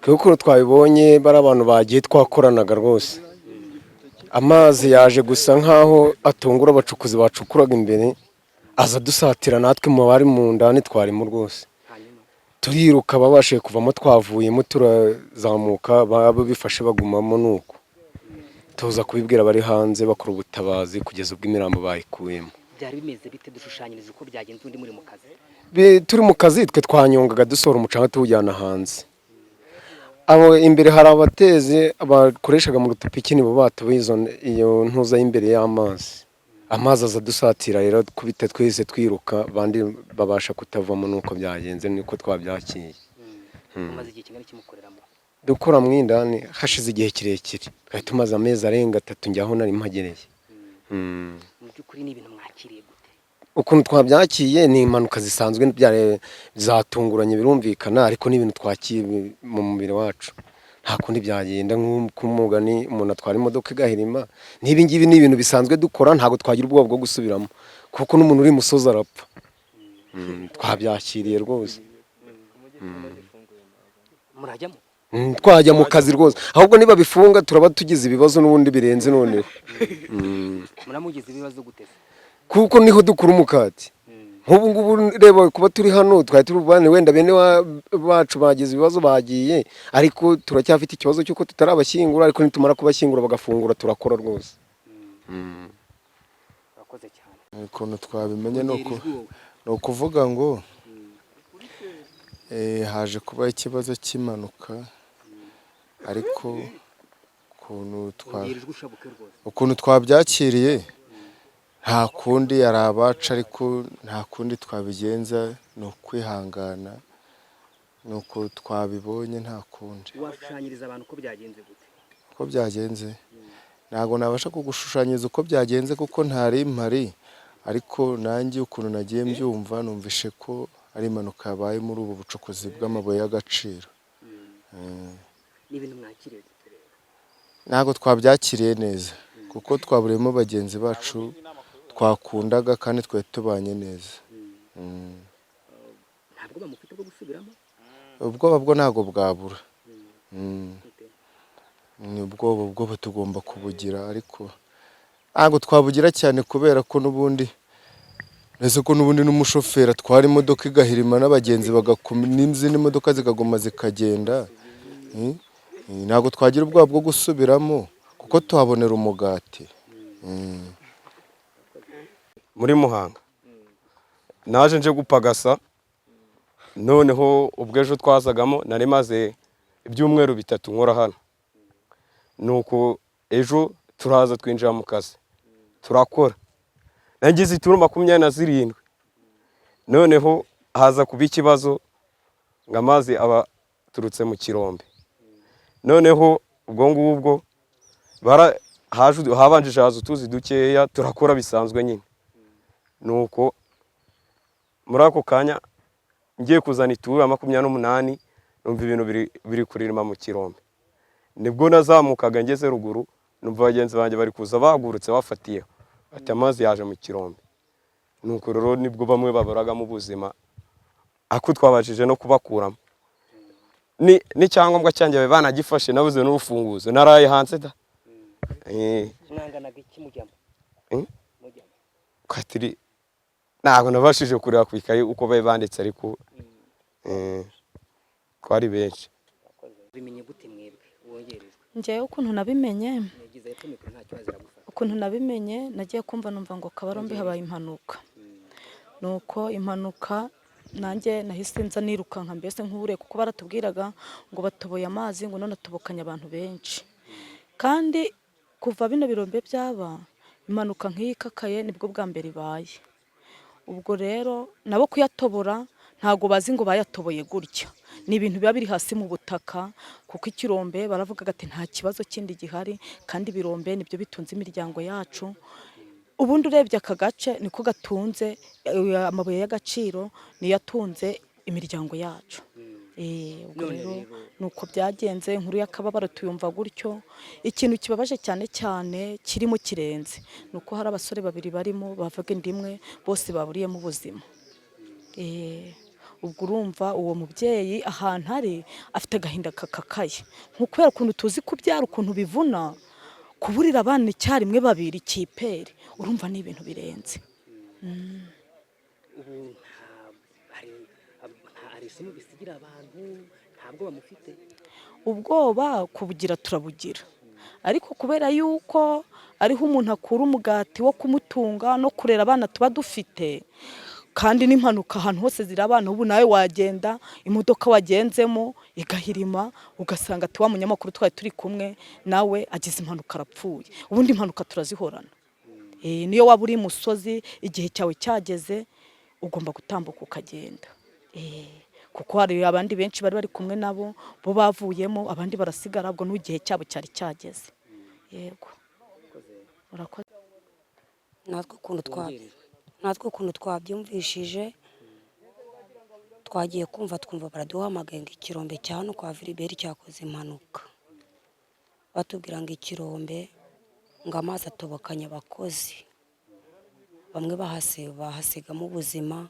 Twebwe ukuntu twabibonye, bari abantu bagiye twakoranaga rwose. Amazi yaje gusa nk'aho atungura abacukuzi bacukuraga imbere, aza dusatira natwe mu bari mu ndani twarimo rwose. Turiruka, babashije kuvamo twavuyemo, turazamuka, baba bifashe bagumamo, nuko tuza kubibwira abari hanze, bakora ubutabazi kugeza ubwo imirambo bayikuyemo. Byari bimeze bite? Dushushanyiriza uko byagenze undi muri mu kazi. Turi mu kazi, twe twanyongaga dusohora umucanga tuwujyana hanze. Abo imbere hari abatezi bakoreshaga mu rutopiki, nibo batoboye iyo ntuza y'imbere y'amazi. Amazi aza dusatira rero kubita, twese twiruka, abandi babasha kutavamo. Nuko byagenze, niko twabyakiye. Mumaze igihe kingana iki mukoreramo? Dukora mu indani hashize igihe kirekire, twari tumaze amezi arenga 3 njyaho nari mpagereye. Mu by'ukuri ni ibintu mwakiriye gute? Ukuntu twabyakiye ni impanuka zisanzwe, zatunguranye birumvikana, ariko ni ibintu twakiye mu mubiri wacu. Nta kundi byagenda, nk'umugani umuntu atwara imodoka igahirima. N'ibi ngibi ni ibintu bisanzwe dukora, ntabwo twagira ubwoba bwo gusubiramo, kuko n'umuntu uri musozi arapfa. Twabyakiriye rwose. Murajyamo? Twajya mu kazi rwose, ahubwo niba bifunga turaba tugize ibibazo n'ubundi birenze noneho. Muramugize ibibazo gute se? Kuko niho dukura umukati. Nk'ubu ngubu reba kuba turi hano, twari turi bubane wenda bene bacu bagize ibibazo bagiye, ariko turacyafite ikibazo cy'uko tutarabashyingura. Ariko nitumara kubashyingura bagafungura, turakora rwose. Urakoze cyane. Ukuntu twabimenye ni uku Ongera ijwi wowe. Ni ukuvuga ngo haje kuba ikibazo cy'impanuka, ariko ukuntu twa Ongera ijwi ushabuke rwose. Ukuntu twabyakiriye, nta kundi, ari abacu, ariko nta kundi twabigenza, ni ukwihangana, ni uko twabibonye, nta kundi. Washushanyiriza abantu uko byagenze gute? Uko byagenze, ntabwo nabasha kugushushanyiriza uko byagenze kuko ntari mpari, ariko nanjye ukuntu nagiye mbyumva, numvishe ko ari impanuka yabaye muri ubu bucukuzi bw'amabuye y'agaciro. Ni ibintu mwakiriye gute rero? Ntabwo twabyakiriye neza kuko twaburiyemo bagenzi bacu twakundaga kandi twari tubanye neza. Ntabwo bamufite bwo gusubiramo? Ubwoba bwo ntabwo bwabura. Gute? Ni ubwoba, ubwoba tugomba kubugira, ariko ntabwo twabugira cyane kubera ko n'ubundi mbese ko n'ubundi n'umushoferi atwara imodoka igahirima n'abagenzi bagakoma n'izindi modoka zikaguma zikagenda. Ntabwo twagira ubwoba bwo gusubiramo kuko tuhabonera umugati. Muri Muhanga naje nje gupagasa. Noneho ubwo ejo twazagamo, nari maze ibyumweru 3 nkora hano. Nuko ejo turaza twinjira mu kazi turakora, nagize ituro 27. Noneho haza kuba ikibazo ngo amazi aba aturutse mu kirombe. Noneho ubwo ngubwo habanjije haza utuzi dukeya, turakora bisanzwe nyine. Nuko muri ako kanya ngiye kuzana ituru ya 28, numva ibintu biri kuririma mu kirombe. Nibwo nazamukaga ngeze ruguru, numva bagenzi banjye bari kuza bahagurutse bafatiyeho, ati amazi yaje mu kirombe. Nuko rero nibwo bamwe baburagamo ubuzima, ako twabashije no kubakuramo. N'icyangombwa cyanjye babe banagifashe, nabuze n'urufunguzo, naraye hanze da. Mwanganaga iki mujyamo? Mujyamo? Kwatiri ntabwo nabashije kureba ku ikayi uko bari banditse, ariko twari benshi. Bimenye gute mwebwe? Wongerejwe. Njyewe ukuntu nabimenye, Yagize epfo mikoro, nta kibazo iragufata. ukuntu nabimenye, nagiye kumva numva ngo Kabarombe habaye impanuka. Nuko impanuka nanjye nahise nza nirukanka mbese nk'ubure, kuko baratubwiraga ngo batoboye amazi, ngo none atobokanye abantu benshi. Kandi kuva bino birombe byaba, impanuka nk'iyi ikakaye nibwo bwa mbere ibaye. Ubwo rero nabo kuyatobora ntabwo bazi ngo bayatoboye gutya, ni ibintu biba biri hasi mu butaka, kuko ikirombe baravugaga ati nta kibazo kindi gihari, kandi ibirombe nibyo bitunze imiryango yacu. Ubundi urebye aka gace niko gatunze amabuye y'agaciro, niyo atunze imiryango yacu. Ubwo None rero rero nuko byagenze, inkuru y'akababaro tuyumva gutyo. Ikintu kibabaje cyane cyane kirimo kirenze ni uko hari abasore babiri barimo bavaga inda imwe, bose baburiyemo ubuzima. Ubwo urumva uwo mubyeyi ahantu ari afite agahinda kakakaye, nko kubera ukuntu tuzi kubyara ukuntu bivuna, kuburira abana icyarimwe babiri kiperi, urumva ni ibintu birenze. Ubu hari nta isomo bisigira abantu, ntabwo bamufite. Ubwoba kubugira turabugira, ariko kubera yuko ariho umuntu akura umugati wo kumutunga no kurera abana tuba dufite, kandi n'impanuka ahantu hose zirabana. Ubu nawe wagenda imodoka wagenzemo igahirima, ugasanga ati wa munyamakuru twari turi kumwe nawe agize impanuka arapfuye. Ubundi impanuka turazihorana. Niyo waba uri musozi, igihe cyawe cyageze ugomba gutambuka ukagenda. Kuko hari abandi benshi bari bari kumwe nabo, bo bavuyemo, abandi barasigara, ubwo n'igihe cyabo cyari cyageze. Yego, urakoze. Natwe ukuntu twabyumvishije, twagiye kumva twumva baraduhamagaye ngo ikirombe cya hano kwa Filiberi cyakoze impanuka, batubwira ngo ikirombe, ngo amazi atobokanye abakozi, bamwe bahasigamo ubuzima.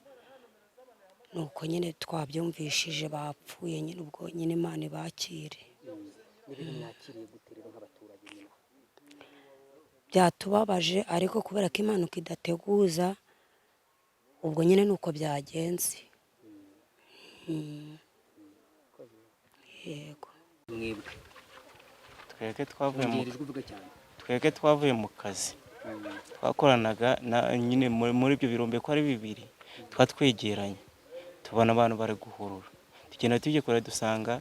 Nuko nyine twabyumvishije, bapfuye nyine, ubwo nyine Imana ibakire. N'ibintu mwakiriye gute rero nk'abaturage nyine? Byatubabaje, ariko kubera ko impanuka idateguza, ubwo nyine ni uko byagenze. Yego. Mwebwe? Twebwe twavuye mu Ongera ijwi, uvuge cyane. Twebwe twavuye mu kazi, twakoranaga na nyine muri ibyo birombe ko ari bibiri, twatwegeranye, tubona abantu bari guhurura, tugenda tujya kure dusanga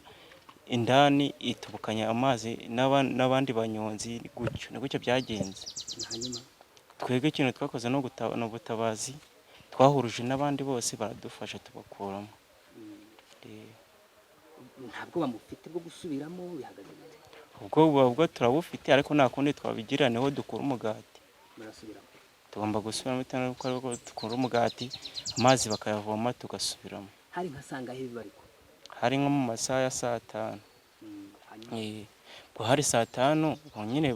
indani itubukanye amazi n'abandi banyonzi gutyo, ni gutyo byagenze. Hanyuma? Twebwe ikintu twakoze ni ubutabazi, twahuruje n'abandi bose baradufasha tubakuramo. Ntabwo bamufite bwo gusubiramo, bihagaze bite? Ubwo buba bwo turabufite, ariko nta kundi twabigira, niho dukura umugati. Murasubiramo? Tugomba gusubiramo bitewe n'uko aribwo dukura umugati, amazi bakayavoma tugasubiramo. Hari nka sangahe biba ariko? Hari nko mu masaha ya saa 5. Hanyuma? Ubwo hari saa 5, ubwo nyine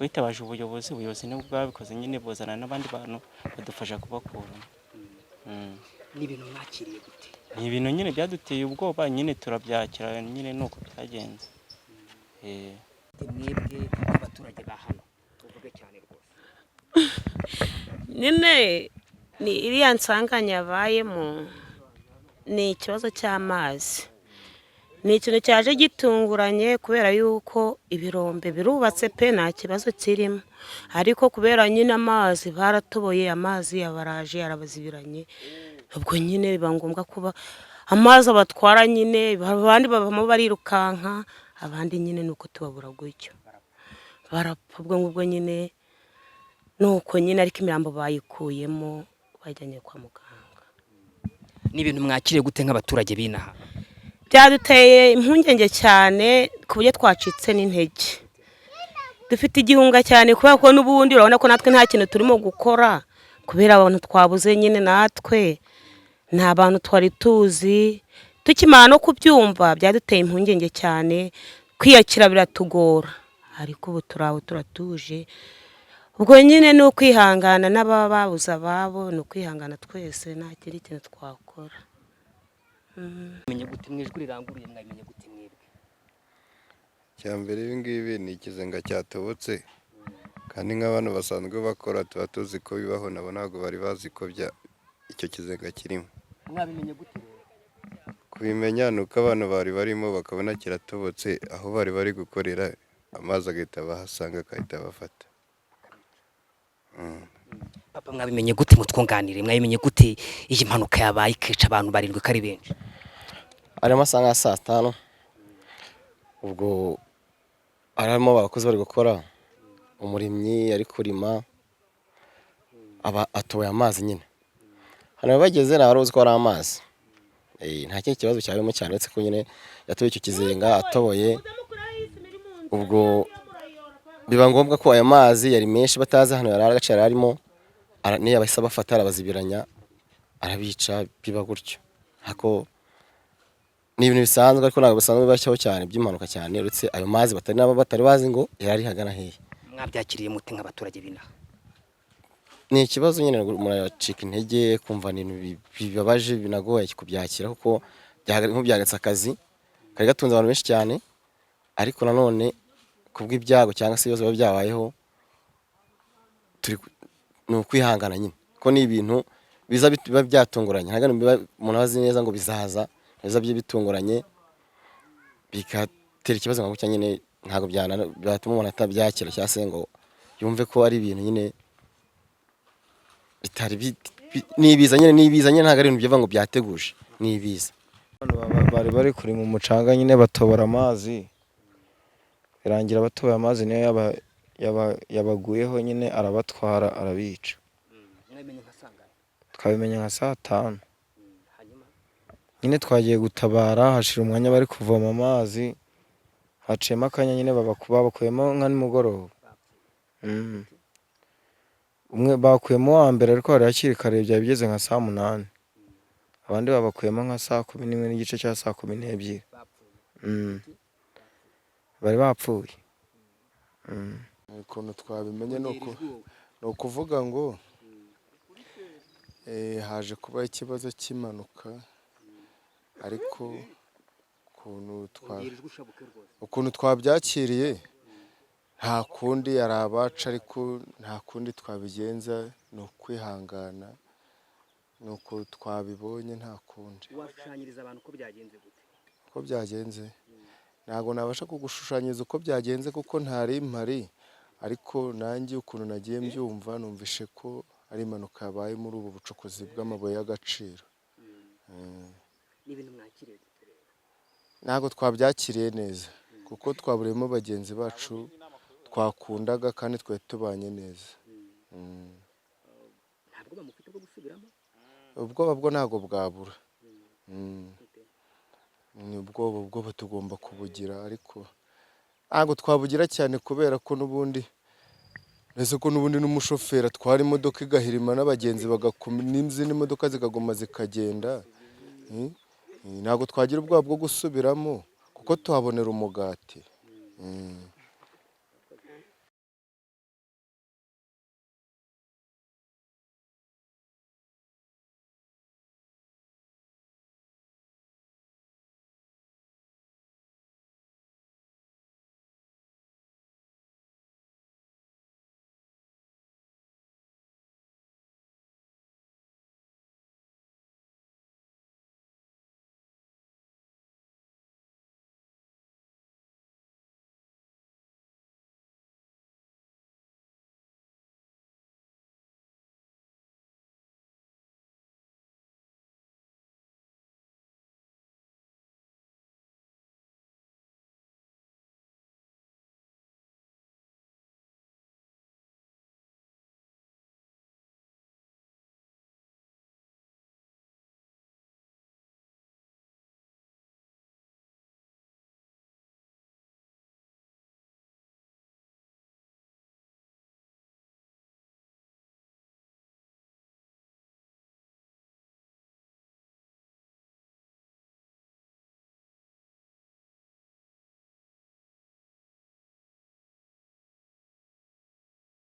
bitabaje ubuyobozi, ubuyobozi nibwo bwabikoze nyine, buzana n'abandi bantu badufasha kubakuramo. Ni ibintu mwakiriye gute? Ni ibintu nyine byaduteye ubwoba nyine, turabyakira nyine, nuko byagenze. Mwebwe nk'abaturage ba hano, uvuge cyane rwose. Nyine ni iriya nsanganya yabayemo, ni ikibazo cy'amazi, ni ikintu cyaje gitunguranye, kubera yuko ibirombe birubatse pe, nta kibazo kirimo, ariko kubera nyine amazi baratoboye, amazi yabaraje arabazibiranye, ubwo nyine biba ngombwa kuba amazi abatwara nyine, abandi bavamo barirukanka, abandi nyine ni uko tubabura gutyo barapfa. Ubwo ngubwo nyine ni uko nyine, ariko imirambo bayikuyemo bajyanye kwa muganga. Ni ibintu mwakiriye gute nk'abaturage b'inaha? Byaduteye impungenge cyane ku buryo twacitse n'intege, dufite igihunga cyane, kubera ko n'ubundi urabona ko natwe nta kintu turimo gukora kubera abantu twabuze nyine, natwe nta bantu twari tuzi. Tukimara no kubyumva byaduteye impungenge cyane, kwiyakira biratugora, ariko ubu turi aho turatuje. Ubwo nyine ni ukwihangana, n'ababa babuze ababo ni ukwihangana twese, nta kindi kintu twakora. Mwenye gute mu ijwi riranguruye, mwabimenye gute mwebwe? Icya mbere, ibi ngibi ni ikizenga cyatobotse, kandi nk'abantu basanzwe bakora tuba tuzi ko bibaho, nabo ntabwo bari bazi ko icyo kizenga kirimo. Mwabimenye gute rero? Kubimenya ni uko abantu bari barimo bakabona kiratobotse aho bari bari gukorera, amazi agahita abahasanga, agahita abafata. Papa, mwabimenye gute? Mutwunganire, mwabimenye gute iyi mpanuka yabaye ikica abantu barindwi ko ari benshi? Ari amasaha nka saa 5, ubwo harimo abakozi bari gukora, umurimyi ari kurima, aba atoboye amazi nyine. Hano bageze nta wari uzi ko ari amazi. Nta kindi kibazo cyarimo cyane uretse ko nyine yatoboye icyo kizenga atoboye, ubwo biba ngombwa ko ayo mazi yari menshi, batazi ahantu yari ari, agace yari arimo, niyo yabahise abafata arabazibiranya, arabica, biba gutyo. Ariko ni ibintu bisanzwe, ariko ntabwo bisanzwe bibaho cyane by'impanuka cyane, uretse ayo mazi batari nabo batari bazi ngo yari ari hagana hehe. Mwabyakiriye mute nk'abaturage b'inaha? Ni ikibazo nyine, umuntu yacika intege, kumva ni ibintu bibabaje, binagoye kubyakira, kuko nk'ubyahagaritse akazi kari gatunze abantu benshi cyane. Ariko nanone kubw'ibyago cyangwa se ibibazo biba byabayeho, ni ukwihangana nyine, ko ni ibintu biza biba byatunguranye. Ntabwo ari ibintu umuntu aba azi neza ngo bizaza, biza bitunguranye bigatera ikibazo nka gutya nyine. Ntabwo byatuma umuntu atabyakira cyangwa se ngo yumve ko ari ibintu nyine bitari ni ibiza nyine, ni ibiza nyine, ntabwo ari ibintu bivuga ngo byateguje, ni ibiza. Abantu bari bari kuri mu mucanga nyine, batobora amazi, birangira batoboye amazi niyo yabaguyeho nyine, arabatwara, arabica. Twabimenya nka saa 5 nyine, twagiye gutabara, hashira umwanya bari kuvoma amazi, haciyemo akanya nyine babakuyemo nka nimugoroba. Umwe bakuyemo uwa mbere, ariko hari hakiri kare, byari bigeze nka saa 8. Abandi babakuyemo nka saa 11:30 cyangwa saa 12. Bari bapfuye. Ukuntu twabimenye ni ukuvuga ngo haje kuba ikibazo cy'impanuka, ariko ukuntu twabyakiriye, nta kundi, hari abacu, ariko nta kundi twabigenza, ni ukwihangana, ni uko twabibonye, nta kundi. Washushanyiriza abantu uko byagenze gute? Uko byagenze, ntabwo nabasha kugushushanyiriza uko byagenze kuko ntari mpari, ariko nanjye ukuntu nagiye mbyumva, numvishe ko ari impanuka yabaye muri ubu bucukuzi bw'amabuye y'agaciro. Ni ibintu mwakiriye gute rero? Ntabwo twabyakiriye neza kuko twaburiyemo bagenzi bacu twakundaga kandi twari tubanye neza. Ntabwo bamufite bwo gusubiramo? Ubwoba bwo ntabwo bwabura. Ni ubwoba, ubwoba tugomba kubugira, ariko ntabwo twabugira cyane kubera ko n'ubundi ese ko n'ubundi n'umushoferi atwara imodoka igahirima n'abagenzi n'izindi modoka zikaguma zikagenda. Ntabwo twagira ubwoba bwo gusubiramo kuko tuhabonera umugati.